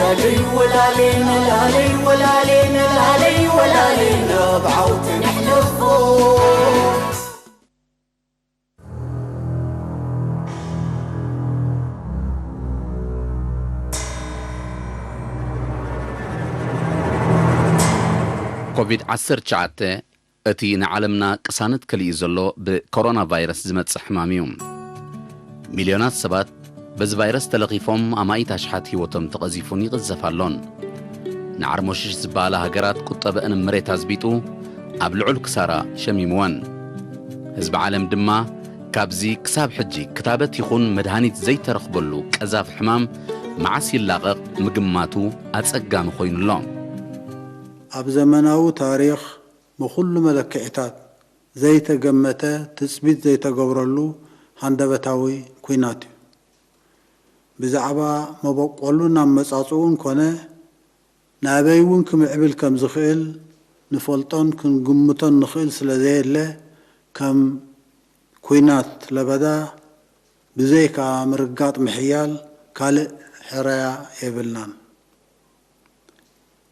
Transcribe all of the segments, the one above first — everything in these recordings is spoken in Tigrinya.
ላለይ ወላሌና ላለይ ወላሌና ላለይ ወላሌና ብዓውቲ ነሕልፎ። ኮቪድ ዓሰርተ ትሽዓተ እቲ ንዓለምና ቅሳነት ከሊኡ ዘሎ ብኮሮና ቫይረስ ዝመጽእ ሕማም እዩ። ሚልዮናት ሰባት በዚ ቫይረስ ተለኺፎም ኣማኢት ኣሽሓት ህይወቶም ተቐዚፉን ይቕዘፍ ኣሎን። ንዓርሞሽሽ ዝበሃላ ሃገራት ቁጠበአን መሬት ኣዝቢጡ ኣብ ልዑል ክሳራ ሸሚምወን። ህዝቢ ዓለም ድማ ካብዚ ክሳብ ሕጂ ክታበት ይኹን መድሃኒት ዘይተረኽበሉ ቀዛፊ ሕማም መዓስ ይላቐቕ ምግማቱ ኣጸጋሚ ኮይኑ ኣሎ። ኣብ ዘመናዊ ታሪኽ ብኹሉ መለክዒታት ዘይተገመተ ትጽቢት ዘይተገብረሉ ሃንደበታዊ ኲናት እዩ። ብዛዕባ መበቆሉን ኣመጻጽኡን ኮነ ናበይ እውን ክምዕብል ከም ዝኽእል ንፈልጦን ክንግምቶን ንኽእል ስለ ዘየለ ከም ኲናት ለበዳ ብዘይካ ምርጋጥ ምሕያል ካልእ ሕራያ የብልናን።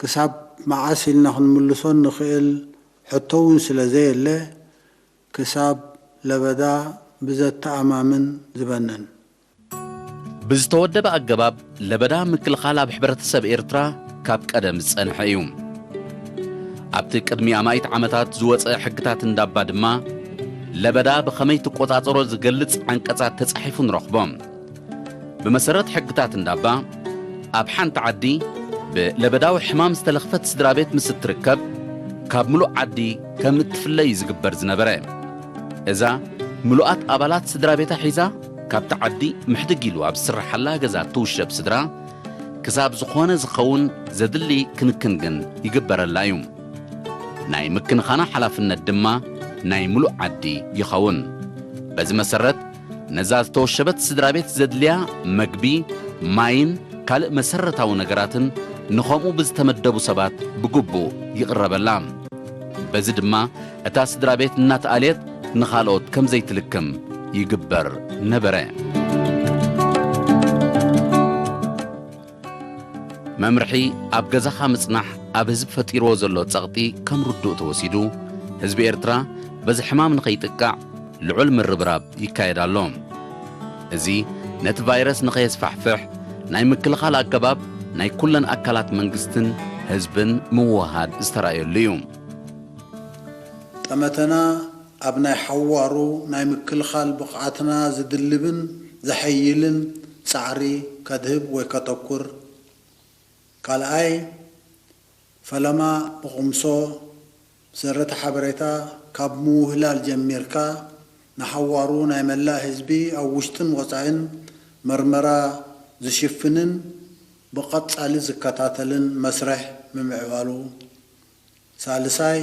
ክሳብ መዓስ ኢልና ክንምልሶ እንኽእል ሕቶ እውን ስለ ዘየለ፣ ክሳብ ለበዳ ብዘተኣማምን ዝበንን። ብዝተወደበ ኣገባብ ለበዳ ምክልኻል ኣብ ሕብረተሰብ ኤርትራ ካብ ቀደም ዝጸንሐ እዩ። ኣብቲ ቅድሚ ኣማኢት ዓመታት ዝወጸ ሕግታት እንዳባ ድማ ለበዳ ብኸመይ ትቆጻጸሮ ዝገልጽ ዓንቀጻት ተጻሒፉ ንረኽቦ። ብመሰረት ሕግታት እንዳባ ኣብ ሓንቲ ዓዲ ብለበዳዊ ሕማም ዝተለኽፈት ስድራ ቤት ምስ እትርከብ ካብ ምሉእ ዓዲ ከም እትፍለ እዩ ዝግበር ዝነበረ። እዛ ምሉኣት ኣባላት ስድራ ቤታ ሒዛ ካብቲ ዓዲ ምሕድግ ኢሉ ኣብ ዝስርሓላ ገዛ እትውሸብ ስድራ ክሳብ ዝኾነ ዝኸውን ዘድሊ ክንክን ግን ይግበረላ እዩ። ናይ ምክንኻና ሓላፍነት ድማ ናይ ምሉእ ዓዲ ይኸውን። በዚ መሰረት ነዛ ዝተወሸበት ስድራ ቤት ዘድልያ መግቢ፣ ማይን ካልእ መሰረታዊ ነገራትን ንኸምኡ ብዝተመደቡ ሰባት ብግቡእ ይቕረበላ። በዚ ድማ እታ ስድራ ቤት እናተኣልየት ንኻልኦት ከም ዘይትልክም ይግበር ነበረ። መምርሒ ኣብ ገዛኻ ምጽናሕ ኣብ ህዝቢ ፈጢርዎ ዘሎ ጸቕጢ ከም ርዱእ ተወሲዱ፣ ህዝቢ ኤርትራ በዚ ሕማም ንኸይጥቃዕ ልዑል ምርብራብ ይካየድ ኣሎ። እዚ ነቲ ቫይረስ ንኸየስፋሕፍሕ ናይ ምክልኻል ኣገባብ ናይ ኩለን ኣካላት መንግስትን ህዝብን ምውህሃድ ዝተራእየሉ እዩ። ጠመተና ኣብ ናይ ሓዋሩ ናይ ምክልኻል ብቕዓትና ዝድልብን ዘሐይልን ጻዕሪ ከድህብ ወይ ከተኩር። ካልኣይ፣ ፈለማ ብኹምሶ ሰረተ ሓበሬታ ካብ ምውህላል ጀሚርካ ንሓዋሩ ናይ መላእ ህዝቢ ኣብ ውሽጥን ወጻኢን መርመራ ዝሽፍንን ብቐጻሊ ዝከታተልን መስርሕ ምምዕባሉ። ሳልሳይ፣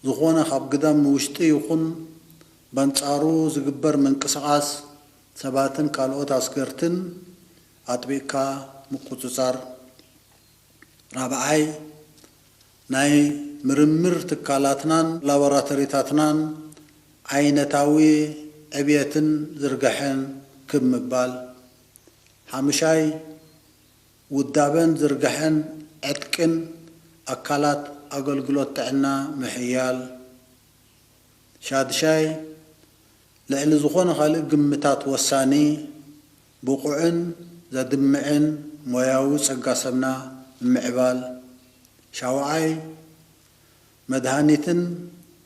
ዝኾነ ካብ ግዳም ንውሽጢ ይኹን በንጻሩ ዝግበር ምንቅስቓስ ሰባትን ካልኦት ኣስገርትን ኣጥቢቕካ ምቁጽጻር። ራብዓይ፣ ናይ ምርምር ትካላትናን ላቦራቶሪታትናን ዓይነታዊ ዕብየትን ዝርግሐን ክብ ምባል። ሓምሻይ፣ ውዳበን ዝርግሐን ዕጥቅን ኣካላት ኣገልግሎት ጥዕና ምሕያል። ሻድሻይ፣ ልዕሊ ዝኾነ ካልእ ግምታት ወሳኒ፣ ብቑዕን ዘድምዕን ሞያዊ ጸጋ ሰብና ምምዕባል። ሻውዓይ፣ መድሃኒትን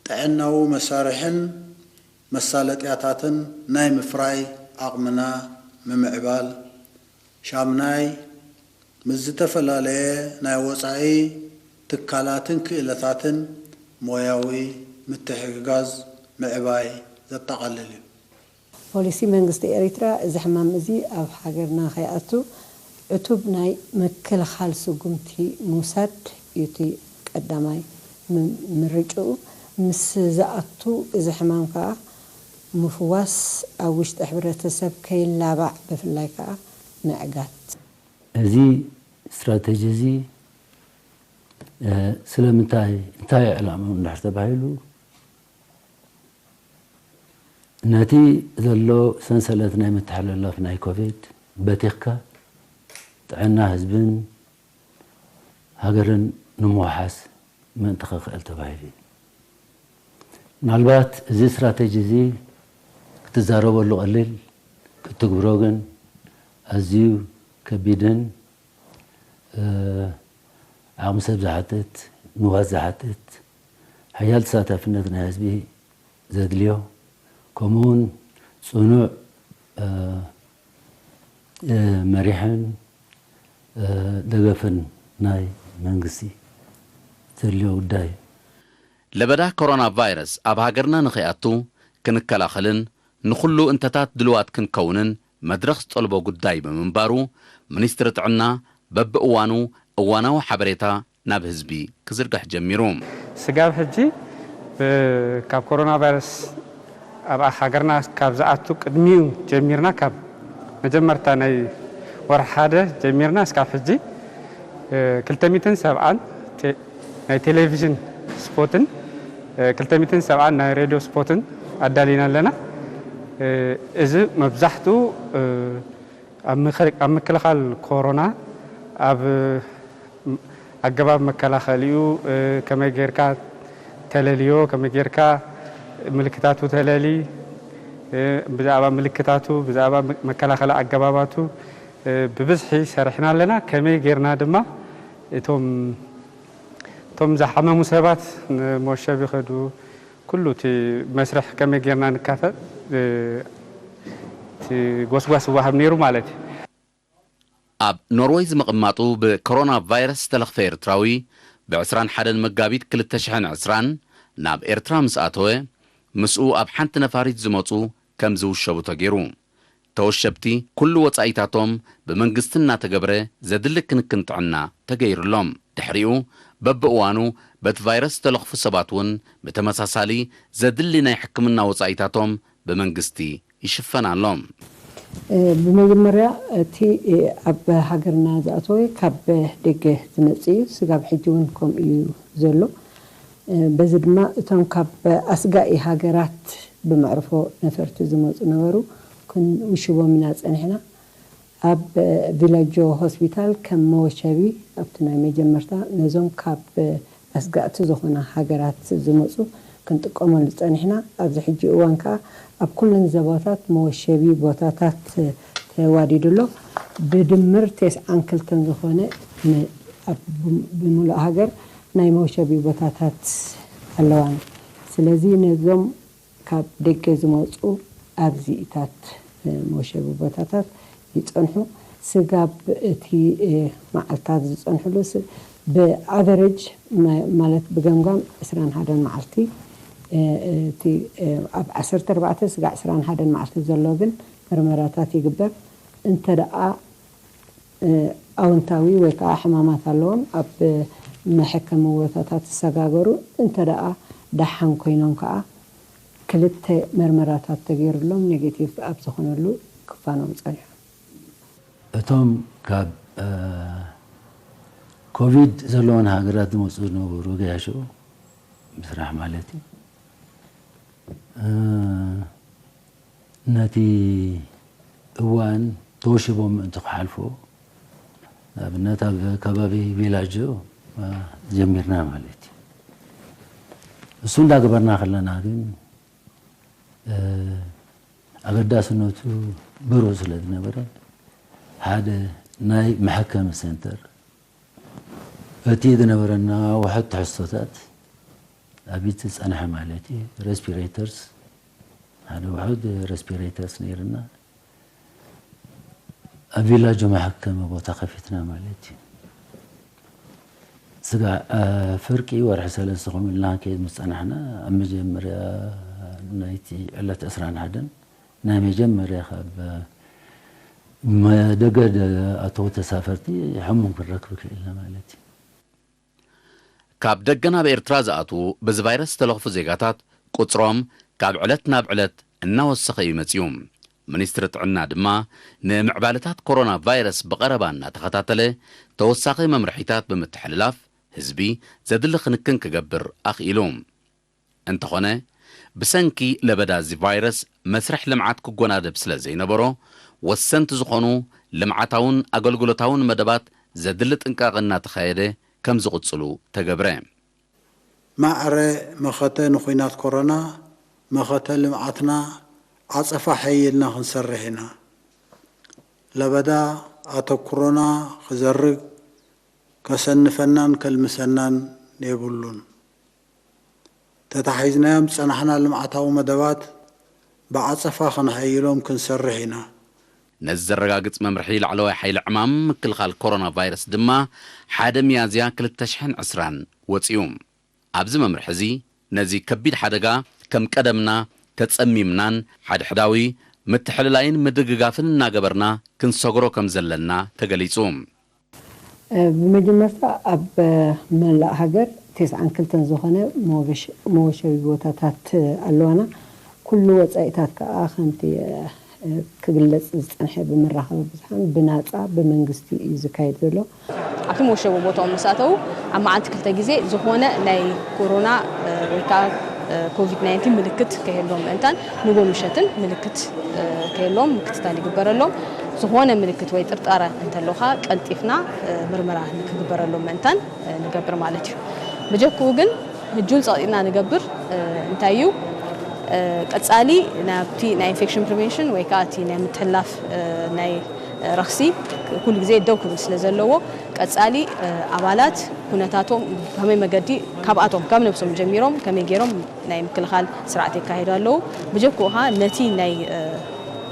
ጥዕናዊ መሳርሕን መሳለጥያታትን ናይ ምፍራይ ዓቕምና ምምዕባል። ሻምናይ፣ ምስ ዝተፈላለየ ናይ ወጻኢ ትካላትን ክእለታትን ሞያዊ ምትሕግጋዝ ምዕባይ ዘጠቓልል እዩ። ፖሊሲ መንግስቲ ኤሪትራ እዚ ሕማም እዚ ኣብ ሃገርና ከይኣቱ ዕቱብ ናይ ምክልኻል ስጉምቲ ምውሳድ እዩ እቲ ቀዳማይ ምርጭኡ። ምስ ዝኣቱ እዚ ሕማም ከኣ ምፍዋስ፣ ኣብ ውሽጢ ሕብረተሰብ ከይላባዕ ብፍላይ ከኣ ምዕጋት። እዚ ስትራተጂ እዚ ስለምንታይ፣ እንታይ ዕላምኡ እንድሕር ተባሂሉ፣ ነቲ ዘሎ ሰንሰለት ናይ ምትሕልላፍ ናይ ኮቪድ በቲኽካ ጥዕና ህዝብን ሃገርን ንምውሓስ ምእንቲ ክኽእል ተባሂሉ እዩ። ምናልባት እዚ ስትራተጂ እዚ ክትዛረበሉ ቀሊል፣ ክትግብሮ ግን ኣዝዩ ከቢድን ዓቕሚ ሰብ ዝሓትት፣ ንዋት ዝሓትት፣ ሓያል ተሳታፍነት ናይ ህዝቢ ዘድልዮ፣ ከምኡውን ጽኑዕ መሪሕን ደገፍን ናይ መንግስቲ ዘድልዮ ጉዳይ እዩ። ለበዳ ኮሮና ቫይረስ ኣብ ሃገርና ንኸይኣቱ ክንከላኸልን ንኹሉ እንተታት ድልዋት ክንከውንን መድረኽ ዝጠልቦ ጉዳይ ብምንባሩ፣ ሚኒስትሪ ጥዕና በብእዋኑ እዋናዊ ሓበሬታ ናብ ህዝቢ ክዝርግሕ ጀሚሩ። ስጋብ ሕጂ ካብ ኮሮና ቫይረስ ኣብ ሃገርና ካብ ዝኣቱ ቅድሚኡ ጀሚርና ካብ መጀመርታ ናይ ወርሒ ሓደ ጀሚርና እስካብ ሕጂ ክልተ ሚእትን ሰብዓን ናይ ቴሌቪዥን ስፖትን ክልተ ሚእትን ሰብዓን ናይ ሬድዮ ስፖትን ኣዳሊና ኣለና። እዚ መብዛሕትኡ ኣብ ምክልኻል ኮሮና ኣብ ኣገባብ መከላኸሊኡ ከመይ ጌርካ ተለልዮ፣ ከመይ ጌርካ ምልክታቱ ተለሊ፣ ብዛዕባ ምልክታቱ፣ ብዛዕባ መከላኸሊ ኣገባባቱ ብብዝሒ ሰሪሕና ኣለና። ከመይ ጌርና ድማ እቶም እቶም ዝሓመሙ ሰባት ንመወሸቢ ይኸዱ። ኩሉ እቲ መስርሕ ከመይ ጌርና ንካፈእ እቲ ጎስጓስ ይወሃብ ነይሩ ማለት እዩ። ኣብ ኖርወይ ዝምቕማጡ ብኮሮና ቫይረስ ዝተለኽፈ ኤርትራዊ ብ ዕስራን ሓደን መጋቢት ክልተ ሽሕን ዕስራን ናብ ኤርትራ ምስ ኣተወ ምስኡ ኣብ ሓንቲ ነፋሪት ዝመጹ ከም ዝውሸቡ ተገይሩ። ተወሸብቲ ኩሉ ወጻኢታቶም ብመንግስቲ እናተገብረ ዘድሊ ክንክን ጥዕና ተገይሩሎም። ድሕሪኡ በብእዋኑ በቲ ቫይረስ ዝተለኽፉ ሰባት እውን ብተመሳሳሊ ዘድሊ ናይ ሕክምና ወጻኢታቶም ብመንግስቲ ይሽፈን ኣሎ። ብመጀመርያ እቲ ኣብ ሃገርና ዝኣተወ ካብ ደገ ዝመጽእ እዩ። ስጋብ ሕጂ እውን ከምኡ እዩ ዘሎ። በዚ ድማ እቶም ካብ ኣስጋኢ ሃገራት ብመዕርፎ ነፈርቲ ዝመጹ ነበሩ። ክንውሽቦም ኢና ጸኒሕና። ኣብ ቪላጆ ሆስፒታል ከም መወሸቢ ኣብቲ ናይ መጀመርታ ነዞም ካብ ኣስጋእቲ ዝኾና ሃገራት ዝመጹ ክንጥቀመሉ ጸኒሕና። ኣብዚ ሕጂ እዋን ከኣ ኣብ ኩለን ዘባታት መወሸቢ ቦታታት ተዋዲዱ ኣሎ። ብድምር ተስዓን ክልተን ዝኾነ ን- ኣብ ብሙሉእ ሃገር ናይ መውሸቢ ቦታታት ኣለዋን። ስለዚ ነዞም ካብ ደገ ዝመጹ ኣብዚኢታት መውሸቢ ቦታታት ይጸንሑ። ስጋብ እቲ መዓልታት ዝጸንሕሉ ብኣቨረጅ ማለት ብገምጋም ዕስራን ሓደን መዓልቲ እቲ ኣብ ዓሰርተ ኣርባዕተ ስጋዕ ዕስራን ሓደን መዓልቲ ዘሎ ግን መርመራታት ይግበር። እንተ ደኣ ኣወንታዊ ወይ ከዓ ሕማማት ኣለዎም ኣብ መሐከሚ ቦታታት ዝሰጋገሩ እንተ ደኣ ደሓን ኮይኖም ከዓ ክልተ መርመራታት ተገይሩሎም ኔጌቲቭ ኣብ ዝኾነሉ ክፋኖም ፀኒሖም። እቶም ካብ ኮቪድ ዘለዎን ሃገራት ዝመፁ ዝነበሩ ገያሾ ምስራሕ ማለት እዩ። ነቲ እዋን ተወሽቦም ምእንቲ ክሓልፎ ንኣብነት ኣብ ከባቢ ቪላጆ ጀሚርና ማለት እዩ። እሱ እንዳገበርና ከለና ግን ኣገዳስነቱ ብሩህ ስለ ዝነበረ ሓደ ናይ መሐከሚ ሴንተር እቲ ዝነበረና ውሑድ ትሕዝቶታት ኣብ ኢድ ዝጸንሐ ማለት እዩ። ሬስፒሬተርስ ሓደ ውሑድ ሬስፒሬተርስ ነይርና ኣብ ቪላጆ መሐከሚ ቦታ ከፊትና ማለት እዩ። ስጋዕ ፍርቂ ወርሒ ሰለስተ ከምኡ ኢልና ከይድ ምስ ጸናሕና ኣብ መጀመርያ ናይቲ ዕለት ዕስራን ሓደን ናይ መጀመርያ ካብ መደገ ኣተው ተሳፈርቲ ሕሙም ክንረክብ ክኢልና ማለት እዩ። ካብ ደገ ናብ ኤርትራ ዝኣትዉ በዚ ቫይረስ ዝተለኽፉ ዜጋታት ቁጽሮም ካብ ዕለት ናብ ዕለት እናወሰኸ እዩ መጺኡ። ሚኒስትሪ ጥዕና ድማ ንምዕባለታት ኮሮና ቫይረስ ብቐረባ እናተኸታተለ ተወሳኺ መምርሒታት ብምትሕልላፍ ህዝቢ ዘድሊ ክንክን ክገብር ኣኽኢሉ። እንተኾነ ብሰንኪ ለበዳ እዚ ቫይረስ መስርሕ ልምዓት ክጎናደብ ስለ ዘይነበሮ ወሰንቲ ዝኾኑ ልምዓታውን ኣገልግሎታውን መደባት ዘድሊ ጥንቃቐ እናተኻየደ ከም ዝቕጽሉ ተገብረ። ማዕረ መኸተ ንኹናት ኮሮና መኸተ ልምዓትና ዓጸፋ ሐይልና ክንሰርሕ ኢና። ለበዳ ኣተኩሮና ክዘርግ ከሰንፈናን ከልምሰናን የብሉን። ተታሒዝናዮም ዝጸናሕና ልምዓታዊ መደባት ብዓጸፋ ከነሐይሎም ክንሰርሕ ኢና። ነዚ ዘረጋግጽ መምርሒ ላዕለዋይ ሓይሊ ዕማም ምክልኻል ኮሮና ቫይረስ ድማ ሓደ ሚያዝያ ክልተ ሽሕን ዕስራን ወጺኡ። ኣብዚ መምርሒ እዚ ነዚ ከቢድ ሓደጋ ከም ቀደምና ተጸሚምናን ሓድሕዳዊ ምትሕልላይን ምድግጋፍን እናገበርና ክንሰግሮ ከም ዘለና ተገሊጹ። ብመጀመርታ ኣብ መላእ ሃገር ተስዓን ክልተን ዝኾነ መወገሽ- መወሸቢ ቦታታት ኣለዋና። ኩሉ ወፃኢታት ከዓ ከምቲ ክግለፅ ዝፀንሐ ብመራኸቢ ብዙሓን ብናፃ ብመንግስቲ እዩ ዝካየድ ዘሎ። ኣብቲ መወሸቢ ቦታኦም ምስ ኣተዉ ኣብ መዓልቲ ክልተ ግዜ ዝኾነ ናይ ኮሮና ወይ ከዓ ኮቪድ ናይንቲን ምልክት ከየሎም ምእንታን ንጎ ምሸትን ምልክት ከየሎም ምክትታል ይግበረሎም። ዝኾነ ምልክት ወይ ጥርጣረ እንተሎኻ ቀልጢፍና ምርመራ ንክግበረሎም ምእንታን ንገብር ማለት እዩ። ብጀክኡ ግን ህጁን ፀቕጢና ንገብር እንታይ እዩ ቀፃሊ ናብቲ ናይ ኢንፌክሽን ፕሪቨንሽን ወይ ከዓ እቲ ናይ ምትሕላፍ ናይ ረኽሲ ኩሉ ግዜ ደው ክብል ስለ ዘለዎ ቀፃሊ ኣባላት ኩነታቶም ከመይ መገዲ ካብኣቶም ካብ ነብሶም ጀሚሮም ከመይ ገይሮም ናይ ምክልኻል ስርዓት የካይዱ ኣለዉ። ብጀክኡ ከዓ ነቲ ናይ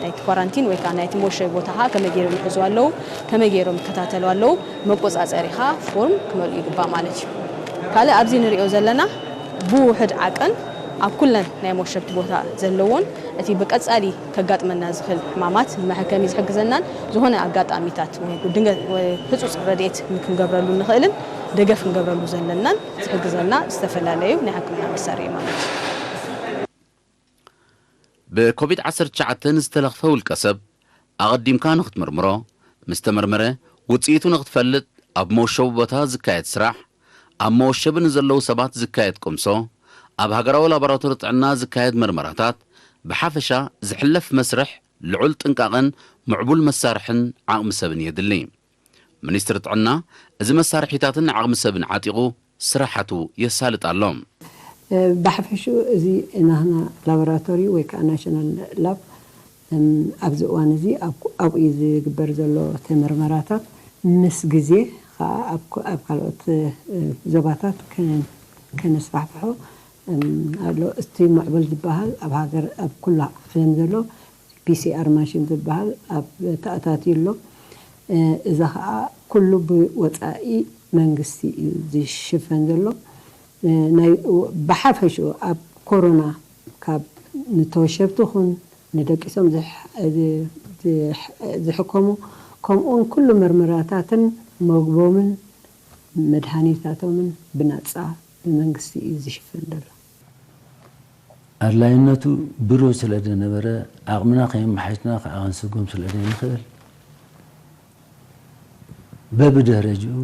ናይቲ ኳራንቲን ወይ ከዓ ናይቲ መወሸቢ ቦታ ከዓ ከመይ ገይሮም ይሕዙ ኣለዉ፣ ከመይ ገይሮም ይከታተሉ ኣለዉ፣ መቆፃፀሪ ከዓ ፎርም ክመልኡ ይግባእ ማለት እዩ። ካልእ ኣብዚ ንሪኦ ዘለና ብውሕድ ዓቀን ኣብ ኩለን ናይ መወሸብቲ ቦታ ዘለዎን እቲ ብቀፃሊ ከጋጥመና ዝኽእል ሕማማት ንመሐከሚ ዝሕግዘናን ዝኾነ ኣጋጣሚታት ወይ ድንገት ወይ ህፁፅ ረድኤት ክንገብረሉ ንኽእልን ደገፍ ክንገብረሉ ዘለናን ዝሕግዘና ዝተፈላለዩ ናይ ሕክምና መሳርሒ ማለት እዩ። ብኮቪድ ዓሰርተ ትሽዓተ ንዝተለኽፈ ውልቀ ሰብ ኣቐዲምካ ንኽትምርምሮ፣ ምስ ተመርመረ ውፅኢቱ ንኽትፈልጥ ኣብ መወሸቡ ቦታ ዝካየድ ስራሕ፣ ኣብ መወሸቢ ንዘለዉ ሰባት ዝካየድ ቅምሶ፣ ኣብ ሃገራዊ ላቦራቶሪ ጥዕና ዝካየድ መርመራታት፣ ብሓፈሻ ዝሕለፍ መስርሕ ልዑል ጥንቃቐን ምዕቡል መሳርሕን ዓቕሚ ሰብን የድሊ። ሚኒስትሪ ጥዕና እዚ መሳርሒታትን ዓቕሚ ሰብን ዓጢቑ ስራሓቱ የሳልጥ ኣሎ። ብሓፈሽኡ እዚ ናህና ላቦራቶሪ ወይ ከዓ ናሽናል ላብ ኣብዚ እዋን እዚ ኣብኡ እዩ ዝግበር ዘሎ እቲ ምርመራታት ምስ ግዜ ከዓ ኣብ ካልኦት ዞባታት ከነስፋሕፍሖ ኣሎ። እቲ ምዕቡል ዝበሃል ኣብ ሃገር ኣብ ኩሉ ዓለም ዘሎ ፒሲኣር ማሽን ዝበሃል ኣብ ተኣታትዩ ኣሎ። እዚ ከዓ ኩሉ ብወፃኢ መንግስቲ እዩ ዝሽፈን ዘሎ። ናይ ብሓፈሽኡ ኣብ ኮሮና ካብ ንተወሸብቲ ኹን ንደቂሶም ዝሕከሙ ከምኡውን ኩሉ ምርመራታትን መግቦምን መድሃኒታቶምን ብናፃ ብመንግስቲ እዩ ዝሽፈን ዘሎ። ኣድላይነቱ ብሩህ ስለ ዝነበረ ዓቕምና ከየመሓየሽና ከዓ ክንስጉም ስለ ዘይንኽእል በብደረጅኡ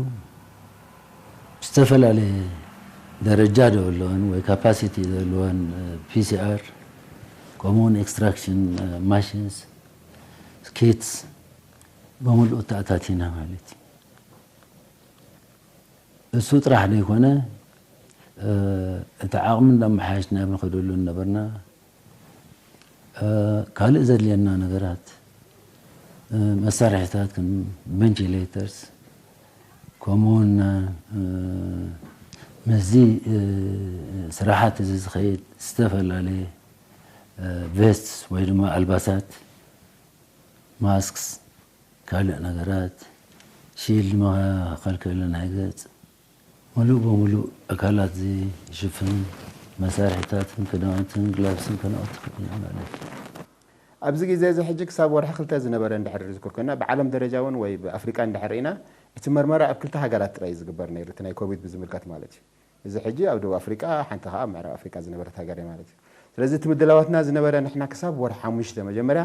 ዝተፈላለየ ደረጃ ዘለወን ወይ ካፓሲቲ ዘለወን ፒሲኣር ከምኡውን ኤክስትራክሽን ማሽንስ ኪትስ ብምልኡ ተኣታቲና ማለት እዩ። እሱ ጥራሕ ዘይኮነ እቲ ዓቕሚ እንዳመሓየሽና ኣብ ንኸደሉ ነበርና ካልእ ዘድልየና ነገራት መሳርሕታት ከም ቨንቲሌተርስ ከምኡውን ምስዚ ስራሓት እዚ ዝኸይድ ዝተፈላለየ ቬስትስ ወይ ድማ ኣልባሳት ማስክስ ካልእ ነገራት ሺልድ መኸልከሊ ናይ ገጽ ሙሉእ ብሙሉእ ኣካላት ዝሽፍን መሳርሒታትን ክዳውንትን ግላቭስን ከነቕርብ ኢና ማለት እዩ። ኣብዚ ግዜ እዚ ሕጂ ክሳብ ወርሒ ክልተ ዝነበረ እንድሕር ዝዝክር ኮይና ብዓለም ደረጃ እውን ወይ ብኣፍሪቃ እንድሕር ርኢና እቲ መርመራ ኣብ ክልተ ሃገራት ጥራይ እዩ ዝግበር ነይሩ እቲ ናይ ኮቪድ ብዝምልከት ማለት እዩ። እዚ ሕጂ ኣብ ደቡብ ኣፍሪቃ ሓንቲ ከዓ ኣብ ምዕራብ ኣፍሪቃ ዝነበረት ሃገር እያ ማለት እዩ። ስለዚ እቲ ምድላዋትና ዝነበረ ንሕና ክሳብ ወርሒ ሓሙሽተ መጀመርያ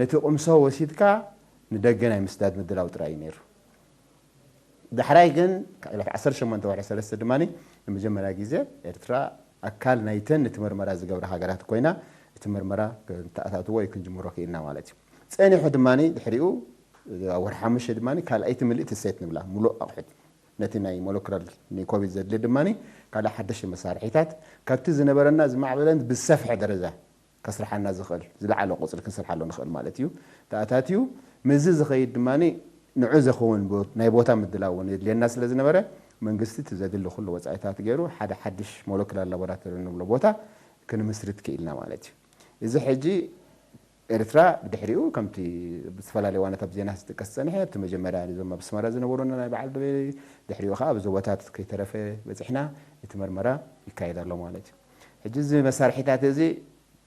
ነቲ ቁምሶ ወሲድካ ንደገ ናይ ምስዳድ ምድላው ጥራይ እዩ ነይሩ። ዳሕራይ ግን ዓሰርተ ሸሞንተ ወርሒ ሰለስተ ድማ ንመጀመርያ ግዜ ኤርትራ ኣካል ናይተን ነቲ መርመራ ዝገብራ ሃገራት ኮይና እቲ መርመራ ክንተኣታትዎ ወይ ክንጅምሮ ክኢልና ማለት እዩ። ጸኒሑ ድማ ድሕሪኡ ኣብ ወርሒ ሓሙሽተ ድማ ካልኣይቲ ምልእቲ ሴት ንብላ፣ ሙሉእ ኣቑሑት ነቲ ናይ ሞለኩላር ንኮቪድ ዘድሊ ድማ ካልእ ሓደሽ መሳርሒታት ካብቲ ዝነበረና ዝማዕበለን ብዝሰፍሐ ደረጃ ከስርሓና ዝኽእል ዝለዓለ ቁፅሪ ክንስርሓሉ ንኽእል ማለት እዩ። ተኣታትዩ ምስዚ ዝኸይድ ድማ ንዑ ዘኸውን ናይ ቦታ ምድላው እውን የድልየና ስለ ዝነበረ መንግስቲ እቲ ዘድሊ ኩሉ ወፃኢታት ገይሩ ሓደ ሓድሽ ሞለኩላር ላቦራቶሪ ንብሎ ቦታ ክንምስርት ክኢልና ማለት እዩ። እዚ ሕጂ ኤርትራ ብድሕሪኡ ከምቲ ብዝተፈላለየ ዋናታት ዜና ዝጥቀስ ዝጸንሐ ኣብቲ መጀመርያ እዞም ኣብ ኣስመራ ዝነበሩና ናይ በዓል ደበይ ድሕሪኡ ከዓ ኣብ ዞባታት ከይተረፈ በጺሕና እቲ መርመራ ይካየድ ኣሎ ማለት እዩ። ሕጂ እዚ መሳርሒታት እዚ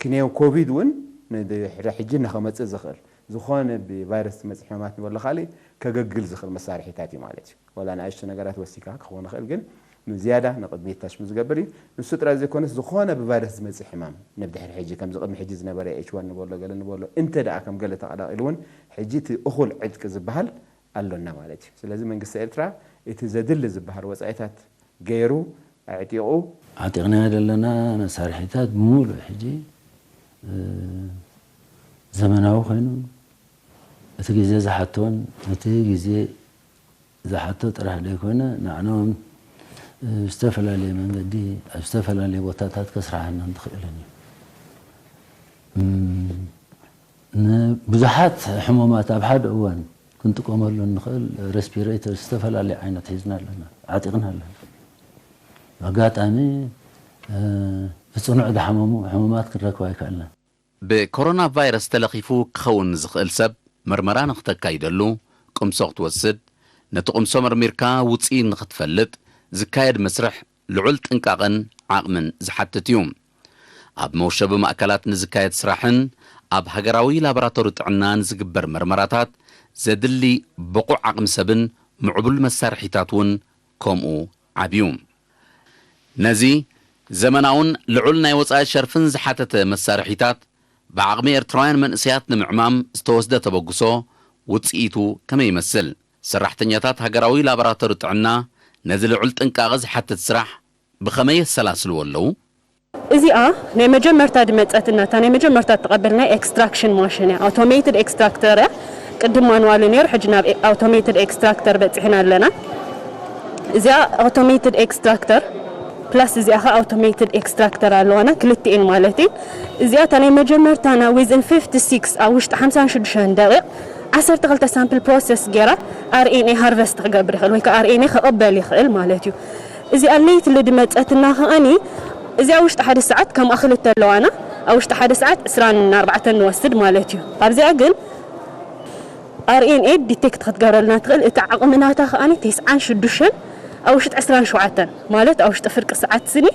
ክኔው ኮቪድ እውን ንድሕሪ ሕጂ ንኸመጽእ ዝኽእል ዝኾነ ብቫይረስ ዝመጽእ ሕማማት ንበሎ ካልእ ከገግል ዝኽእል መሳርሒታት እዩ ማለት እዩ። ዋላ ንኣሽቱ ነገራት ወሲካ ክኸውን ይኽእል ግን ንዝያዳ ንቕድሚት ታሽሙ ዝገብር እዩ። ንሱ ጥራይ ዘይኮነስ ዝኾነ ብቫይረስ ዝመጽእ ሕማም ንብድሕሪ ሕጂ ከምዚ ቅድሚ ሕጂ ዝነበረ ኤች ዋን ንበሎ ገለ ንበሎ እንተ ደኣ ከም ገለ ተቐላቒሉ እውን ሕጂ እቲ እኹል ዕጥቂ ዝበሃል ኣሎና ማለት እዩ። ስለዚ መንግስቲ ኤርትራ እቲ ዘድሊ ዝበሃል ወጻኢታት ገይሩ ኣዕጢቑ ዓጢቕናዮ ዘለና መሳርሒታት ብምሉእ ሕጂ ዘመናዊ ኮይኑ እቲ ግዜ ዝሓቶን እቲ ግዜ ዝሓቶ ጥራሕ ዘይኮነ ንዓና እውን ብዝተፈላለየ መንገዲ ኣብ ዝተፈላለየ ቦታታት ከስርሓና እንትኽእልን እዩ። ንብዙሓት ሕሙማት ኣብ ሓደ እዋን ክንጥቀመሉ እንኽእል ሬስፒሬተር ዝተፈላለየ ዓይነት ሒዝና ኣለና፣ ዓጢቕና ኣለና። ኣጋጣሚ ብፅኑዕ ዝሓመሙ ሕሙማት ክንረክብ ኣይከኣልናን። ብኮሮና ቫይረስ ተለኺፉ ክኸውን ንዝኽእል ሰብ መርመራ ንኽተካይደሉ ቅምሶ ክትወስድ፣ ነቲ ቅምሶ መርሚርካ ውፅኢት ንኽትፈልጥ ዝካየድ መስርሕ ልዑል ጥንቃቐን ዓቕምን ዝሓትት እዩ። ኣብ መውሸቢ ማእከላት ንዝካየድ ስራሕን ኣብ ሃገራዊ ላቦራቶሪ ጥዕና ንዝግበር መርመራታት ዘድሊ ብቑዕ ዓቕሚ ሰብን ምዕቡል መሳርሒታት እውን ከምኡ ዓብዩ። ነዚ ዘመናውን ልዑል ናይ ወጻኢ ሸርፍን ዝሓተተ መሳርሒታት ብዓቕሚ ኤርትራውያን መንእሰያት ንምዕማም ዝተወስደ ተበግሶ ውጽኢቱ ከመይ ይመስል? ሰራሕተኛታት ሃገራዊ ላቦራቶሪ ጥዕና ነዚ ልዑል ጥንቃቐ ዝሓትት ስራሕ ብኸመይ የሰላስልዎ ኣለዉ? እዚኣ ናይ መጀመርታ ድመጸትና እታ ናይ መጀመርታ እተቐበልናያ ኤክስትራክሽን ማሽን እያ። ኣውቶሜትድ ኤክስትራክተር እያ። ቅድም ማኑዋል ነይሩ፣ ሕጂ ናብ ኣውቶሜትድ ኤክስትራክተር በጺሕና ኣለና። እዚኣ ኣውቶሜትድ ኤክስትራክተር ፕላስ እዚኣ ኸኣ ኣውቶሜትድ ኤክስትራክተር ኣለዋና፣ ክልቲኤን ማለት እዩ። እዚኣ እታ ናይ መጀመርታና ዊዝን ፊፍቲ ሲክስ ኣብ ውሽጢ ሓምሳን ሽዱሽተን ደቂቕ ዓሰርተ ክልተ ሳምፕል ፕሮሰስ ገይራ ኣር ኤን ኤ ሃርቨስት ክገብር ይኽእል ወይ ከዓ ኣር ኤን ኤ ክቕበል ይኽእል ማለት እዩ። እዚኣ ለይቲ ልድመፀትና ከኣኒ እዚኣ ውሽጢ ሓደ ሰዓት ከምኣ ክልተ ኣለዋና ኣብ ውሽጢ ሓደ ሰዓት ዕስራን ኣርባዕተን ንወስድ ማለት እዩ። ኣብዚኣ ግን ኣር ኤን ኤ ዲቴክት ክትገብረልና ትኽእል እቲ ዓቕሚ ናታ ከኣኒ ተስዓን ሽዱሽተን ኣብ ውሽጢ ዕስራን ሸውዓተን ማለት ኣብ ውሽጢ ፍርቂ ሰዓት ስኒ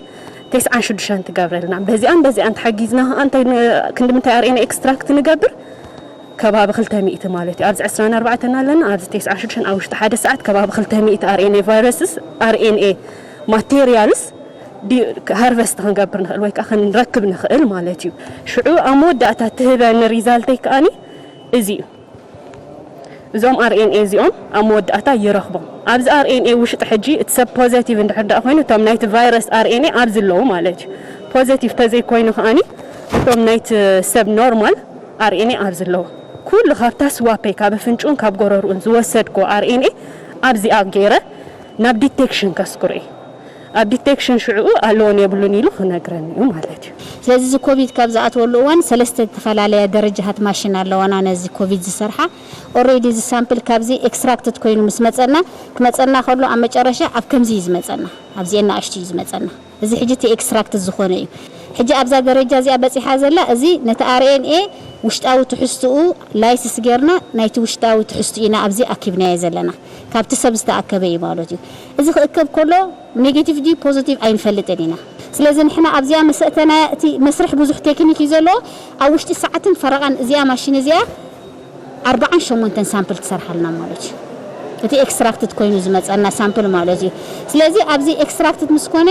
ተስዓን ሽዱሽተን ትገብረልና። በዚኣን በዚኣን ተሓጊዝና ከኣ እንታይ ክንዲ ምንታይ ኣር ኤን ኤ ኤክስትራክት ንገብር ከባቢ ክልተ ሚእቲ ማለት እዩ። ኣብዚ ዕስራን ኣርባዕተን ኣለና፣ ኣብዚ ተስዓን ሽዱሽተን ኣብ ውሽጢ ሓደ ሰዓት ከባቢ ክልተ ሚእቲ ኣር ኤን ኤ ቫይረስስ ኣር ኤን ኤ ማቴርያልስ ሃርቨስት ክንገብር ንኽእል ወይ ከዓ ክንረክብ ንኽእል ማለት እዩ። ሽዑ ኣብ መወዳእታ ትህበኒ ሪዛልተይ ከኣኒ እዚ እዩ። እዞም ኣር ኤን ኤ እዚኦም ኣብ መወዳእታ ይረኽቦም። ኣብዚ ኣር ኤን ኤ ውሽጢ ሕጂ እቲ ሰብ ፖዘቲቭ እንድሕር ደኣ ኮይኑ እቶም ናይቲ ቫይረስ ኣር ኤን ኤ ኣብዚ ኣለዉ ማለት እዩ። ፖዘቲቭ ተዘይኮይኑ ከኣኒ እቶም ናይቲ ሰብ ኖርማል ኣር ኤን ኤ ኣብዚ ኣለዉ። ኩሉ ካብታ ስዋፐይ ካብ ኣፍንጭኡን ካብ ጎረርኡን ዝወሰድኮ ኣር ኤን ኤ ኣብዚኣ ገይረ ናብ ዲቴክሽን ከስክሮ እየ። ኣብ ዲቴክሽን ሽዕኡ ኣለዎን የብሉን ኢሉ ክነግረኒ እዩ ማለት እዩ። ስለዚ እዚ ኮቪድ ካብ ዝኣትወሉ እዋን ሰለስተ ዝተፈላለያ ደረጃሃት ማሽን ኣለዋና ነዚ ኮቪድ ዝሰርሓ። ኦሬዲ እዚ ሳምፕል ካብዚ ኤክስትራክትድ ኮይኑ ምስ መፀና ክመፀና ከሎ ኣብ መጨረሻ ኣብ ከምዚ እዩ ዝመፀና። ኣብዚኤን ንኣሽቱ እዩ ዝመፀና። እዚ ሕጂ እቲ ኤክስትራክትድ ዝኾነ እዩ። ሕጂ ኣብዛ ደረጃ እዚኣ በፂሓ ዘላ እዚ ነቲ ኣር ኤን ኤ ውሽጣዊ ትሕዝትኡ ላይስስ ጌርና ናይቲ ውሽጣዊ ትሕዝቱ ኢና ኣብዚ ኣኪብናዮ ዘለና። ካብቲ ሰብ ዝተኣከበ እዩ ማለት እዩ። እዚ ክእከብ ከሎ ኔጌቲቭ ድዩ ፖዚቲቭ ኣይንፈልጥን ኢና። ስለዚ ንሕና ኣብዚኣ መሰእተና እቲ መስርሕ ብዙሕ ቴክኒክ እዩ ዘለዎ። ኣብ ውሽጢ ሰዓትን ፈረቓን እዚኣ ማሽን እዚኣ ኣርባዓን ሸሞንተን ሳምፕል ትሰርሓልና ማለት እዩ። እቲ ኤክስትራክትድ ኮይኑ ዝመፀና ሳምፕል ማለት እዩ። ስለዚ ኣብዚ ኤክስትራክትድ ምስ ኮነ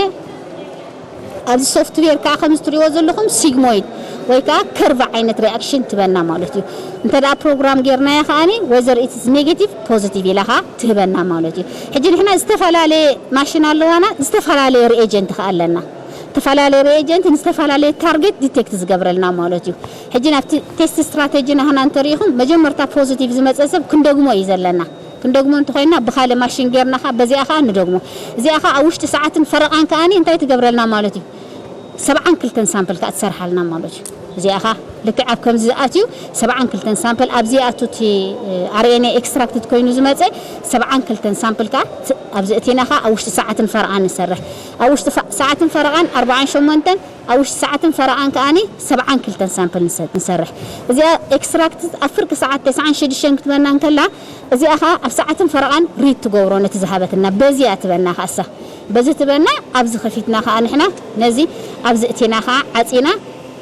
ኣብዚ ሶፍትዌር ከዓ ከምዚ ትሪእዎ ዘለኹም ሲግሞይድ ወይ ከዓ ከርቭ ዓይነት ሪኣክሽን ትበና ማለት እዩ። እንተ ደኣ ፕሮግራም ጌርናዮ ከኣኒ whether it is negative positive ኢላ ከዓ ትህበና ማለት እዩ። ሕጂ ንሕና ዝተፈላለየ ማሽን ኣለዋና፣ ዝተፈላለየ ሪኤጀንት ከዓ ኣለና። ዝተፈላለየ ሪኤጀንት ንዝተፈላለየ ታርጌት ዲቴክት ዝገብረልና ማለት እዩ። ሕጂ ናብቲ ቴስት ስትራቴጂ ናህና እንተሪኢኹም፣ መጀመርታ ፖዚቲቭ ዝመፀ ሰብ ክንደግሞ እዩ ዘለና። ክንደግሞ እንተኾይና፣ ብኻልእ ማሽን ጌርና ኸዓ በዚኣ ኸዓ ንደግሞ። እዚኣ ኸዓ ኣብ ውሽጢ ሰዓትን ፈረቓን ከዓኒ እንታይ ትገብረልና ማለት እዩ? ሰብዓን ክልተን ሳምፕል ከኣ ትሰርሓልና ማለት እዩ። እዚኣ ኸኣ ልክዕ ኣብ ከምዚ ዝኣትዩ ሰብዓን ክልተን ሳምፕል ኣብዚ ይኣቱ፣ እቲ ኣርኤንኤ ኤክስትራክትድ ኮይኑ ዝመጸ ሰብዓን ክልተን ሳምፕል ከኣ ት-፣ ኣብዚ እቲና ኸኣ ኣብ ውሽጢ ሰዓትን ፈረቓን ንሰርሕ። ኣብ ውሽጢ ፈ-፣ ሰዓትን ፈረቓን ኣርብዓን ሸሞንተን፣ ኣብ ውሽጢ ሰዓትን ፈረቓን ከኣኒ ሰብዓን ክልተን ሳምፕል ንሰ-፣ ንሰርሕ። እዚኣ ኤክስትራክት ኣብ ፍርቂ ሰዓት ተስዓን ሽዱሽተን ክትበና እንከላ፣ እዚኣ ኸኣ ኣብ ሰዓትን ፈረቓን ሪድ ትገብሮ ነቲ ዝሃበትና። በዚ እያ ትበና ኸኣሳ። በዚ ትበና፣ ኣብዚ ኸፊትና ኸኣ ንሕና ነዚ ኣብዚ እቲና ኸኣ ዓጺና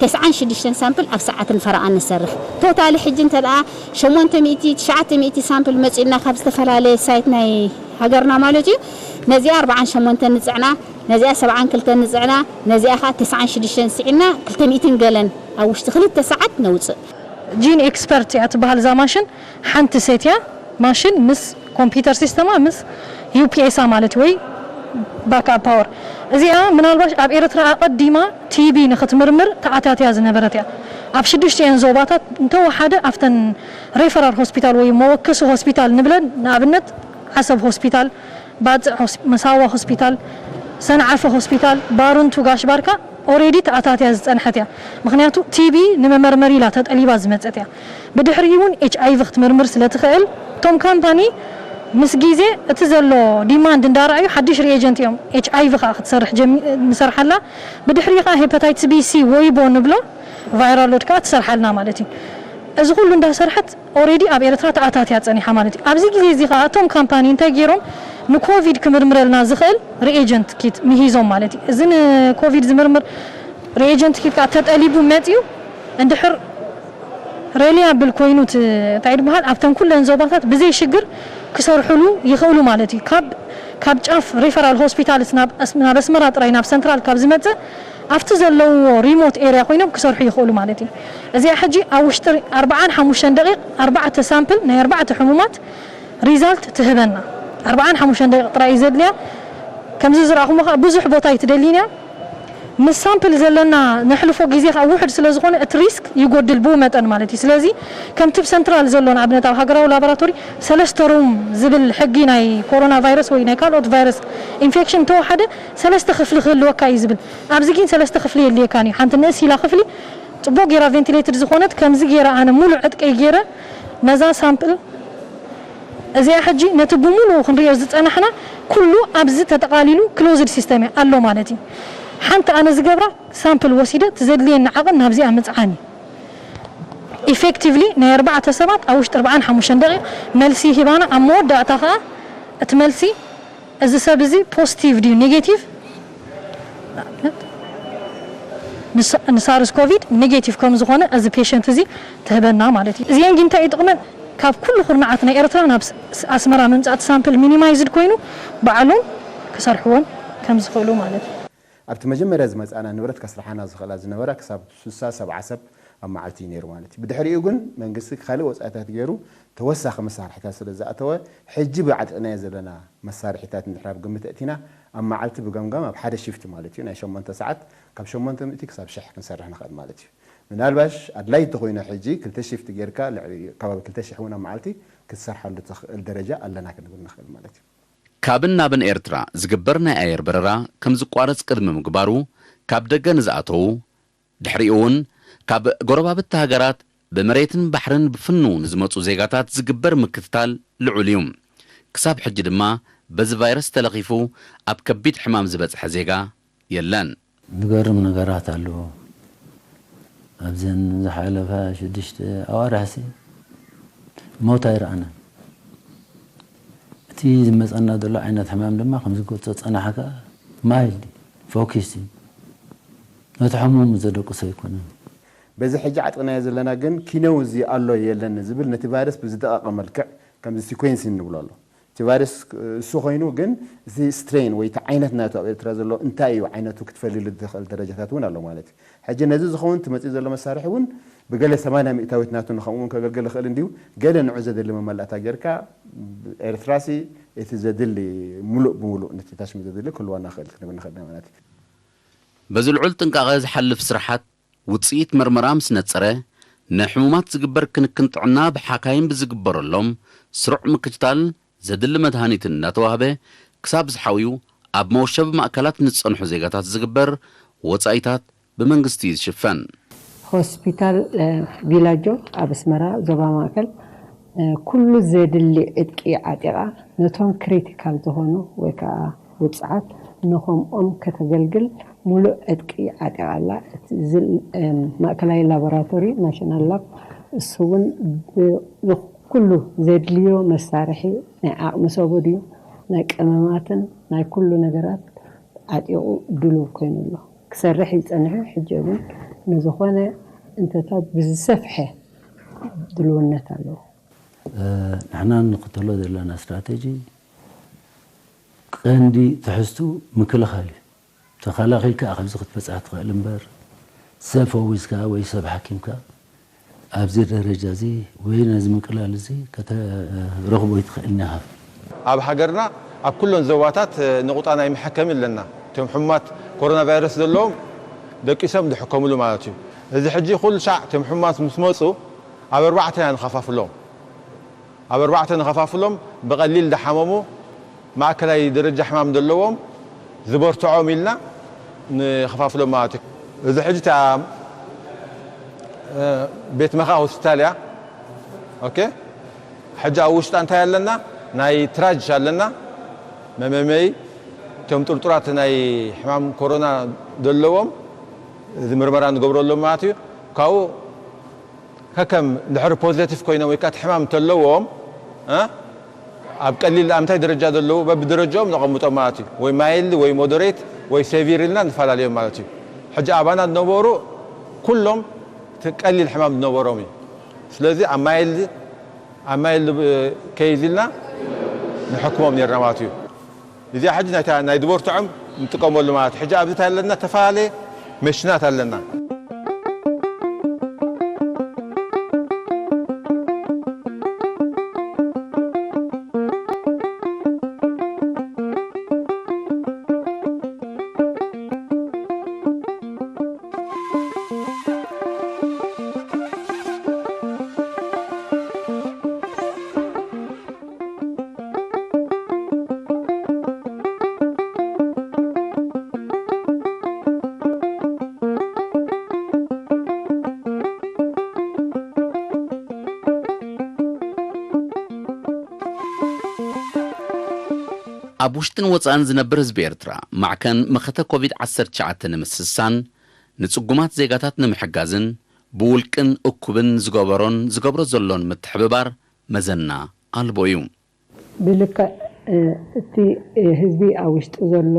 ተስዓን ሽዱሽተን ሳምፕል ኣብ ሰዓትን ፈረቓን ንሰርሕ። ቶታሊ ሕጂ እንተ ደኣ ሸሞንተ ሚእቲ፣ ትሽዓተ ሚእቲ ሳምፕል መጺኡና ካብ ዝተፈላለየ ሳይት ናይ ሃገርና ማለት እዩ። ነዚኣ ኣርብዓን ሸሞንተን ንጽዕና፣ ነዚኣ ሰብዓን ክልተን ንጽዕና፣ ነዚኣ ኸኣ ተስዓን ሽዱሽተን ስዒና ክልተ ሚእትን ገለን ኣብ ውሽጢ ክልተ ሰዓት ነውጽእ። ጂን ኤክስፐርት እያ ትበሃል እዛ ማሽን። ሓንቲ ሴት እያ ማሽን ምስ ኮምፒውተር ሲስተማ ምስ ዩፒኤሳ ማለት ወይ ባክኣፕ ፓወር። እዚኣ ምናልባሽ ኣብ ኤርትራ ኣቐዲማ ቲቢ ንኽትምርምር ተኣታትያ ዝነበረት እያ። ኣብ ሽዱሽቲኤን ዞባታት እንተወሓደ ኣብተን ሬፈራል ሆስፒታል ወይ መወከሲ ሆስፒታል ንብለን፣ ንኣብነት ዓሰብ ሆስፒታል፣ ባጽዕ ሆስ-፣ መሳዋ ሆስፒታል፣ ሰንዓፈ ሆስፒታል፣ ባሩንቱ ጋሽ ባርካ ኦሬዲ ተኣታትያ ዝጸንሐት እያ። ምኽንያቱ ቲቢ ንመመርመሪ ኢላ ተጠሊባ ዝመጸት እያ። ብድሕሪኡ እውን ኤች ኣይ ቪ ክትምርምር ስለ ትኽእል፣ እቶም ካምፓኒ ምስ ግዜ እቲ ዘሎ ዲማንድ እንዳረኣዩ ሓድሽ ሪኤጀንት እዮም ኤች ኣይ ቪ ከኣ ክትሰርሕ ጀሚ-፣ ንሰርሓላ። ብድሕሪኡ ከኣ ሄፓታይትስ ቢ ሲ ወይቦ ንብሎ ቫይራል ሎድ ከኣ ትሰርሓልና ማለት እዩ። እዚ ኩሉ እንዳሰርሐት ኦሬዲ ኣብ ኤርትራ ተኣታትያ ጸኒሓ ማለት እዩ። ኣብዚ ግዜ እዚ ከኣ እቶም ካምፓኒ እንታይ ገይሮም ንኮቪድ ክምርምረልና ዝኽእል ሪኤጀንት ኪት ምሂዞም ማለት እዩ። እዚ ንኮቪድ ዝምርምር ሪኤጀንት ኪት ከኣ ተጠሊቡ መጺኡ እንድሕር ሬሊያብል ኮይኑ እቲ እንታይ ዝበሃል ኣብተን ኩለን ዞባታት ብዘይ ሽግር ክሰርሕሉ ይኽእሉ ማለት እዩ። ካብ፣ ካብ ጫፍ ሪፈራል ሆስፒታልስ ናብ ኣስ-፣ ናብ ኣስመራ ጥራይ ናብ ሰንትራል ካብ ዝመጽእ ኣብቲ ዘለውዎ ሪሞት ኤርያ ኮይኖም ክሰርሑ ይኽእሉ ማለት እዩ። እዚኣ ሕጂ ኣብ ውሽጢ ኣርብዓን ሓሙሽተን ደቂቕ ኣርባዕተ ሳምፕል ናይ ኣርባዕተ ሕሙማት ሪዛልት ትህበና። ኣርብዓን ሓሙሽተን ደቂቕ ጥራይ እዩ ዘድልያ። ከምዚ ዝረኣኹሞ ከኣ ብዙሕ ቦታ ኣይትደልይን እያ። ምስ ሳምፕል ዘለና ነሕልፎ ግዜ ከኣ ውሑድ ስለ ዝኾነ እቲ ሪስክ ይጎድል ብኡ መጠን ማለት እዩ። ስለዚ ከምቲ ብ ሰንትራል ዘሎ ንኣብነት ኣብ ሃገራዊ ላቦራቶሪ ሰለስተ ሩም ዝብል ሕጊ ናይ ኮሮና ቫይረስ ወይ ናይ ካልኦት ቫይረስ ኢንፌክሽን እንተወሓደ ሰለስተ ክፍሊ ክህልወካ እዩ ዝብል። ኣብዚ ግን ሰለስተ ክፍሊ የድልየካን እዩ። ሓንቲ ንእስ ኢላ ክፍሊ ጽቡቕ ጌራ ቬንቲሌትድ ዝኾነት ከምዚ ጌራ ኣነ ሙሉእ ዕጥቀይ ጌረ ነዛ ሳምፕል እዚኣ ሕጂ ነቲ ብምሉኡ ክንሪኦ ዝጸናሕና ኩሉ ኣብዚ ተጠቓሊሉ ክሎዝድ ሲስተም እያ ኣሎ ማለት እዩ። ሓንቲ ኣነ ዝገብራ ሳምፕል ወሲደ እቲ ዘድልየኒ ዓቐን ናብዚኣ ምጽዓን እዩ። ኢፌክቲቭሊ ናይ ኣርባዕተ ሰባት ኣብ ውሽጢ ኣርብዓን ሓሙሽተን ደቂቕ መልሲ ሂባና ኣብ መወዳእታ ከኣ እቲ መልሲ እዚ ሰብ እዚ ፖዚቲቭ ድዩ ኔጌቲቭ ንስ-፣ ንሳርስ ኮቪድ ኔጌቲቭ ከም ዝኾነ እዚ ፔሸንት እዚ ትህበና ማለት እዩ። እዚአን ግን እንታይ እዩ ጥቕመን? ካብ ኩሉ ኩርናዓት ናይ ኤርትራ ናብ ስ-፣ ስ-፣ ኣስመራ ምምጻእ እቲ ሳምፕል ሚኒማይዝድ ኮይኑ ባዕሎም ክሰርሕዎን ከም ዝኽእሉ ማለት እዩ። ኣብቲ መጀመርያ ዝመጻና ንብረት ከስርሓና ዝኽእላ ዝነበራ ክሳብ ስሳ ሰብዓ ሰብ ኣብ መዓልቲ እዩ ነይሩ ማለት እዩ። ብድሕሪኡ ግን መንግስቲ ካልእ ወጻኢታት ገይሩ ተወሳኺ መሳርሒታት ስለ ዝኣተወ፣ ሕጂ ብዓጢቕናዮ ዘለና መሳርሒታት እንድሕር ኣብ ግምት ኣእቲና፣ ኣብ መዓልቲ ብገምጋም ኣብ ሓደ ሽፍት ማለት እዩ፣ ናይ ሸሞንተ ሰዓት፣ ካብ ሸሞንተ ሚእቲ ክሳብ ሽሕ ክንሰርሕ ንኽእል ማለት እዩ። ምናልባሽ ኣድላይ እንተኾይኑ፣ ሕጂ ክልተ ሽፍት ጌርካ፣ ልዕሊ ከባቢ ክልተ ሽሕ እውን ኣብ መዓልቲ ክትሰርሓሉ ትኽእል ደረጃ ኣለና ክንብል ንኽእል ማለት እዩ። ካብን ናብን ኤርትራ ዝግበር ናይ ኣየር በረራ ከም ዝቋረጽ ቅድሚ ምግባሩ፣ ካብ ደገ ንዝኣተዉ፣ ድሕሪኡ እውን ካብ ጎረባብቲ ሃገራት ብመሬትን ባሕርን ብፍኑ ንዝመጹ ዜጋታት ዝግበር ምክትታል ልዑል እዩ። ክሳብ ሕጂ ድማ በዚ ቫይረስ ተለኺፉ ኣብ ከቢድ ሕማም ዝበጽሐ ዜጋ የለን። ዝገርም ነገራት ኣለዎ። ኣብዘን ዝሓለፋ ሽዱሽተ ኣዋርሕሲ ሞት ኣይረኣናን። እቲ ዝመጸና ዘሎ ዓይነት ሕማም ድማ ከምዚ ዝገልጾ ጸናሕካ ማይልድ ፎኪስ እዩ። ነቲ ሕሙም ዘደቅሶ ኣይኮነን። በዚ ሕጂ ዓጥቕናዮ ዘለና ግን ኪነው እዚ ኣሎ የለን ዝብል ነቲ ቫይረስ ብዝደቐቐ መልክዕ ከምዚ ሲኮንሲን ንብሎ ኣሎ። እቲ ቫይረስ እሱ ኮይኑ ግን እቲ ስትሬን ወይ እቲ ዓይነት ናቱ ኣብ ኤርትራ ዘሎ እንታይ እዩ ዓይነቱ ክትፈልየሉ ትኽእል ደረጃታት እውን ኣሎ ማለት እዩ። ሕጂ ነዚ ዝኸውን እቲ መጺኡ ዘሎ መሳርሒ እውን ብገለ ሰማንያ ሚእታዊት ናቱ ንኸምኡ እውን ከገልግል ይኽእል እንድዩ። ገለ ንዑ ዘድሊ መመላእታ ጌርካ ኤርትራሲ እቲ ዘድሊ ሙሉእ ብሙሉእ ነቲ ታሽሚ ዘድሊ ክህልወና ይኽእል ክንብል ንኽእል ኢና ማለት እዩ። በዚ ልዑል ጥንቃቐ ዝሓልፍ ስራሓት ውፅኢት መርመራ ምስ ነፀረ፣ ንሕሙማት ዝግበር ክንክን ጥዕና ብሓካይም ብዝግበረሎም ስሩዕ ምክትታል፣ ዘድሊ መድሃኒትን እናተዋህበ ክሳብ ዝሓውዩ ኣብ መወሸቢ ማእከላት ንዝፀንሑ ዜጋታት ዝግበር ወፃኢታት ብመንግስቲ እዩ ዝሽፈን። ሆስፒታል ቪላጆ ኣብ ኣስመራ ዞባ ማእከል ኩሉ ዘድሊ ዕጥቂ ዓጢቓ ነቶም ክሪቲካል ዝኾኑ ወይ ከዓ ውፅዓት ንኸምኦም ከተገልግል ሙሉእ ዕጥቂ ዓጢቓ ኣላ። ማእከላይ ላቦራቶሪ ናሽናል ላብ እሱ እውን ኩሉ ዘድልዮ መሳርሒ ናይ ዓቕሚ ሰቦ ድዩ ናይ ቀመማትን ናይ ኩሉ ነገራት ዓጢቑ ድሉው ኮይኑ ኣሎ። ክሰርሕ ይጸንሐ ሕጂ እውን ንዝኾነ እንተታት ብዝሰፍሐ ድልውነት ኣለዎ። ንሕና እንኽተሎ ዘለና ስትራተጂ ቀንዲ ትሕዝቱ ምክልኻል እዩ። ተኸላኺልካ ኢኻ ኣብዚ ክትበፅሕ ትኽእል እምበር ሰብ ፈዊስካ ወይ ሰብ ሓኪምካ ኣብዚ ደረጃ እዚ ወይ ነዚ ምቅላል እዚ ከተረኽቦ ኣይትኽእልን ኢኻ። ኣብ ሃገርና ኣብ ኩለን ዞባታት ነቑጣ ናይ መሐከሚ ኣለና። እቶም ሕሙማት ኮሮና ቫይረስ ዘለዎም ደቂሶም ዝሕከምሉ ማለት እዩ። እዚ ሕጂ ኩሉ ሻዕ እቶም ሕሙማት ምስ መፁ ኣብ ኣርባዕተ ኢና ንኸፋፍሎም። ኣብ ኣርባዕተ ንኸፋፍሎም፣ ብቐሊል ዝሓመሙ፣ ማእከላይ ደረጃ ሕማም ዘለዎም፣ ዝበርትዖም ኢልና ንኸፋፍሎም ማለት እዩ። እዚ ሕጂ እታ ቤት መኻ ሆስፒታል እያ። ኦኬ፣ ሕጂ ኣብ ውሽጣ እንታይ ኣለና? ናይ ትራጅ ኣለና፣ መመመይ፣ እቶም ጥርጡራት ናይ ሕማም ኮሮና ዘለዎም እዚ ምርመራ ንገብረሎም ማለት እዩ። ካብኡ ከከም ድሕሪ ፖዘቲቭ ኮይኖም ወይ ከዓ እቲ ሕማም እንተለዎም ኣብ ቀሊል ኣብ እንታይ ደረጃ ዘለዉ በብደረጃኦም ነቐምጦም ማለት እዩ። ወይ ማይልድ ወይ ሞደሬት ወይ ሴቪር ኢልና ንፈላለዮም ማለት እዩ። ሕጂ ኣባና ዝነበሩ ኩሎም እቲ ቀሊል ሕማም ዝነበሮም እዩ። ስለዚ ኣብ ማይልድ ኣብ ማይልድ ኬዝ ኢልና ንሕክሞም ነርና ማለት እዩ። እዚኣ ሕጂ ናይታ ናይ ዝበርትዖም ንጥቀመሉ ማለት ሕጂ ኣብዚ እንታይ ኣለና ተፈላለየ መሽናት ኣለና። ኣብ ውሽጥን ወፃእን ዝነብር ህዝቢ ኤርትራ ማዕከን መኸተ ኮቪድ ዓሰርተ ትሽዓተ ንምስሳን ንፅጉማት ዜጋታት ንምሕጋዝን ብውልቅን እኩብን ዝገበሮን ዝገብሮ ዘሎን ምትሕብባር መዘና ኣልቦ እዩ። ብልክዕ እቲ ህዝቢ ኣብ ውሽጢ ዘሎ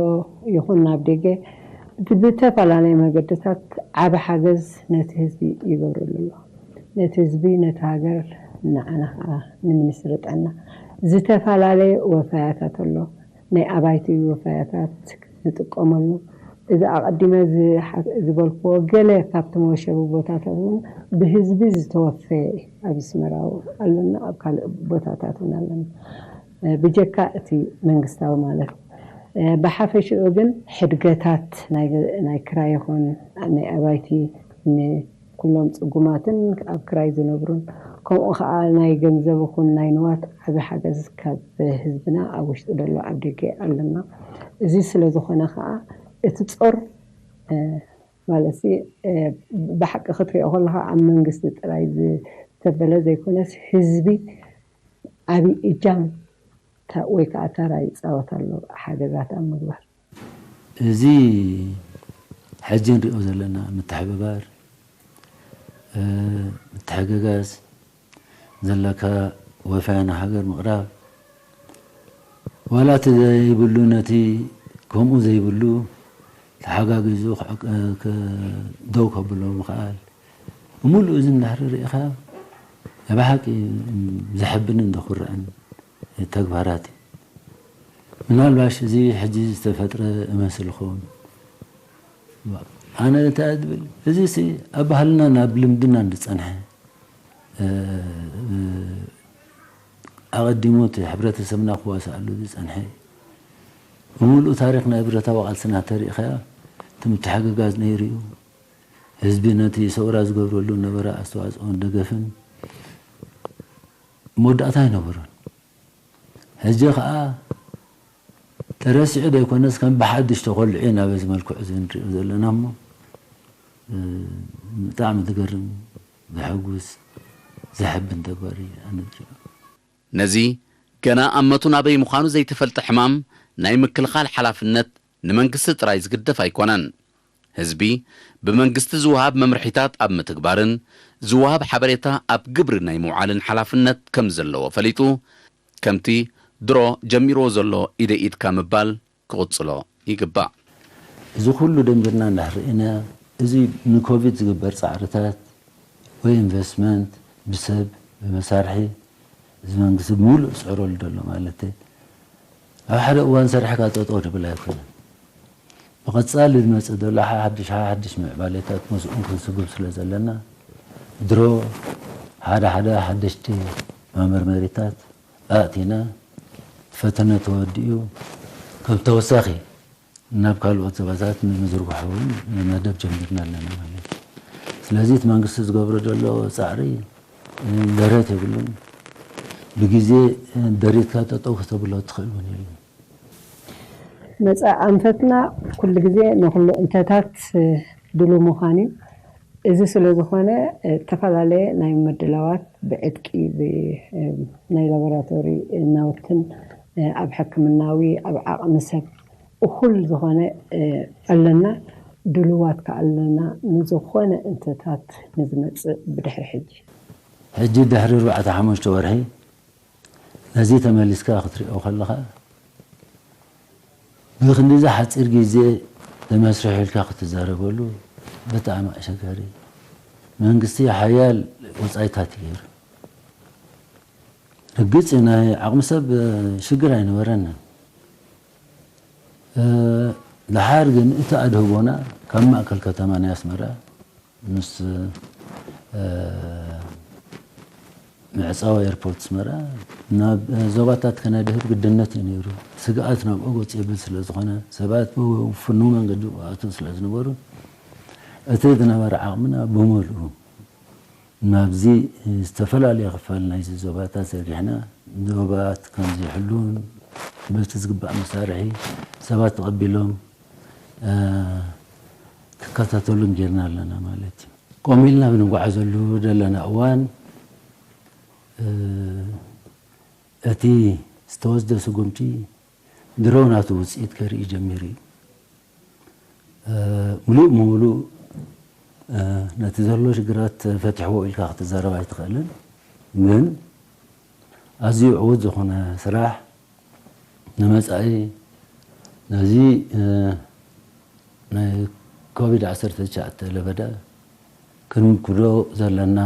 ይኹን ናብ ደገ ብተፈላለየ መገድታት ዓቢ ሓገዝ ነቲ ህዝቢ ይገብረሉ ኣሎ። ነቲ ህዝቢ፣ ነቲ ሃገር፣ ንዓና ከዓ ንሚኒስትሪ ጥዕና ዝተፈላለየ ወፈያታት ኣሎ። ናይ ኣባይቲ ወፈያታት ንጥቀመሉ። እዚ ኣቐዲመ ዝበልክዎ ገለ ካብቲ መወሸቢ ቦታታት እውን ብህዝቢ ዝተወፈየ ኣብ ኣስመራ ኣለና፣ ኣብ ካልእ ቦታታት እውን ኣለና። ብጀካ እቲ መንግስታዊ ማለት። ብሓፈሽኡ ግን ሕድገታት ናይ ክራይ ይኹን ናይ ኣባይቲ ኩሎም ጽጉማትን ኣብ ክራይ ዝነብሩን ከምኡ ከኣ ናይ ገንዘብ ይኹን ናይ ንዋት ዓቢ ሓገዝ ካብ ህዝብና ኣብ ውሽጢ ዘሎ ኣብ ደገ ኣለና። እዚ ስለ ዝኾነ ከኣ እቲ ጾር ማለትሲ ብሓቂ ክትሪኦ ከለኻ ኣብ መንግስቲ ጥራይ ዝተበለ ዘይኮነስ ህዝቢ ዓቢ እጃም ወይ ከኣ ተራ ይጻወት ኣሎ ሓገዛት ኣብ ምግባር። እዚ ሕጂ ንሪኦ ዘለና ምትሕብባር፣ ምትሕግጋዝ፣ ዘለካ ወፈያ ንሃገር ምቕራብ፣ ዋላ እቲ ዘይብሉ ነቲ ከምኡ ዘይብሉ ተሓጋጊዙ ደው ከብሎ ምኽኣል፣ ብምሉእ እዚ እንድሕሪ ርኢኻ፣ ናይ ብሓቂ ዘሕብንን ዘኹርዕን ተግባራት እዩ። ምናልባሽ እዚ ሕጂ ዝተፈጥረ እመስል ይኸውን። ኣነ እንታይ እየ ዝብል፣ እዚ ሲ ኣብ ባህልና ናብ ልምድና ዝጸንሐ፣ ኣቐዲሙ እቲ ሕብረተሰብና ክዋሳኣሉ ዝጸንሐ እዩ። ብምሉእ ታሪኽ ናይ ብረታዊ ቃልስና ተሪእኻዮ፣ እቲ ምትሕግጋዝ ነይሩ እዩ። ህዝቢ ነቲ ሰውራ ዝገብረሉ ነበረ ኣስተዋፅኦን ደገፍን መወዳእታ ኣይነበሮን። ሕጂ ኸዓ ተረሲዑ ዘይኮነስ ከም ብሓድሽ ተኾልዑ ኢና በዚ መልክዑ እዚ ንሪኦ ዘለና እሞ፣ እ፣ ብጣዕሚ ዝገርም፣ ዘሐጉስ፣ ዘሐብን ተግባር እዩ ኣነ ዝሪኦ። ነዚ ገና ኣመቱ ናበይ ምዃኑ ዘይተፈልጠ ሕማም ናይ ምክልኻል ሓላፍነት ንመንግስቲ ጥራይ ዝግደፍ ኣይኮነን። ህዝቢ ብመንግስቲ ዝወሃብ መምርሒታት ኣብ ምትግባርን ዝወሃብ ሓበሬታ ኣብ ግብሪ ናይ ምውዓልን ሓላፍነት ከም ዘለዎ ፈሊጡ፣ ከምቲ ድሮ ጀሚርዎ ዘሎ ኢደ ኢድካ ምባል ክቕጽሎ ይግባእ። እዚ ኩሉ ደንቢርና እንድሕር ርኢና፣ እዚ ንኮቪድ ዝግበር ጻዕርታት ወይ ኢንቨስትመንት ብሰብ ብመሳርሒ እዚ መንግስቲ ብምሉእ ዝጽዕረሉ ዘሎ ማለት እዩ። ኣብ ሓደ እዋን ሰሪሕካ ጠጠው ትብል ኣይኮነን። ብቐጻሊ ዝመጽእ ዘሎ ሓድሽ ሓድሽ ምዕባሌታት ምስኡን ክንስጉም ስለ ዘለና ድሮ ሓደ ሓደ ሓደሽቲ መመርመሪታት ኣእቲና ፈተነ ተወዲኡ ከም ተወሳኺ ናብ ካልኦት ዞባታት ንምዝርግሖ እውን መደብ ጀሚርና ኣለና ማለት እዩ። ስለዚ እቲ መንግስቲ ዝገብሮ ዘሎ ጻዕሪ ደረት የብሉን። ብግዜ ደሪትካ ጠጠው ከተብሎ ትኽእል እውን የለን። መጻኢ ኣንፈትና ኩሉ ግዜ ንኹሉ እንተታት ድሉ ምዃን እዩ። እዚ ስለ ዝኾነ እተፈላለየ ናይ ምድላዋት ብዕጥቂ ናይ ላቦራቶሪ ናውትን ኣብ ሕክምናዊ ኣብ ዓቕሚ ሰብ እኹል ዝኾነ ኣለና። ድሉዋት ከኣ ኣለና ንዝኾነ እንተታት ንዝመጽእ ብድሕሪ ሕጂ። ሕጂ ድሕሪ ኣርባዕተ ሓሙሽተ ወርሒ ነዚ ተመሊስካ ክትሪኦ ከለኻ ብክንድዚ ሓፂር ግዜ ተመስሪሑ ኢልካ ክትዛረበሉ ብጣዕሚ ኣሸጋሪ እዩ። መንግስቲ ሓያል ወፃኢታት እዩ ገይሩ። ርግፅ እዩ ናይ ዓቕሚ ሰብ ሽግር ኣይነበረንን። ድሓር ግን እቲ ኣድህቦና ካብ ማእከል ከተማ ናይ ኣስመራ ምስ ምዕፃው ኤርፖርት ኣስመራ ናብ ዞባታት ከነድህብ ግድነት እዩ ነይሩ። ስግኣት ናብ ኦጎፅ የብል ስለ ዝኾነ ሰባት ብውፍኑ መንገዲ ክኣትው ስለ ዝነበሩ እቲ ዝነበረ ዓቕምና ብምልኡ ናብዚ ዝተፈላለየ ክፋል ናይዚ ዞባታት ዘርጊሕና ዞባት ከም ዘይሕሉን በቲ ዝግባእ መሳርሒ ሰባት ተቐቢሎም ክከታተሉን ጌርና ኣለና ማለት እዩ። ቆም ኢልና ብንጓዓዘሉ ዘለና እዋን እቲ ዝተወስደ ስጉምቲ ድሮ ናቱ ውፅኢት ከርኢ ጀሚሩ እዩ። ሙሉእ ሙሉእ ነቲ ዘሎ ሽግራት ፈትሕዎ ኢልካ ክትዛረብ ኣይትኽእልን። ግን ኣዝዩ ዕዉት ዝኾነ ስራሕ ንመጻኢ ነዚ ናይ ኮቪድ ዓሰርተ ትሽዓተ ለበዳ ክንምክዶ ዘለና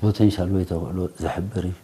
ፖቴንሻል ወይ ተኽእሎ ዝሕብር እዩ።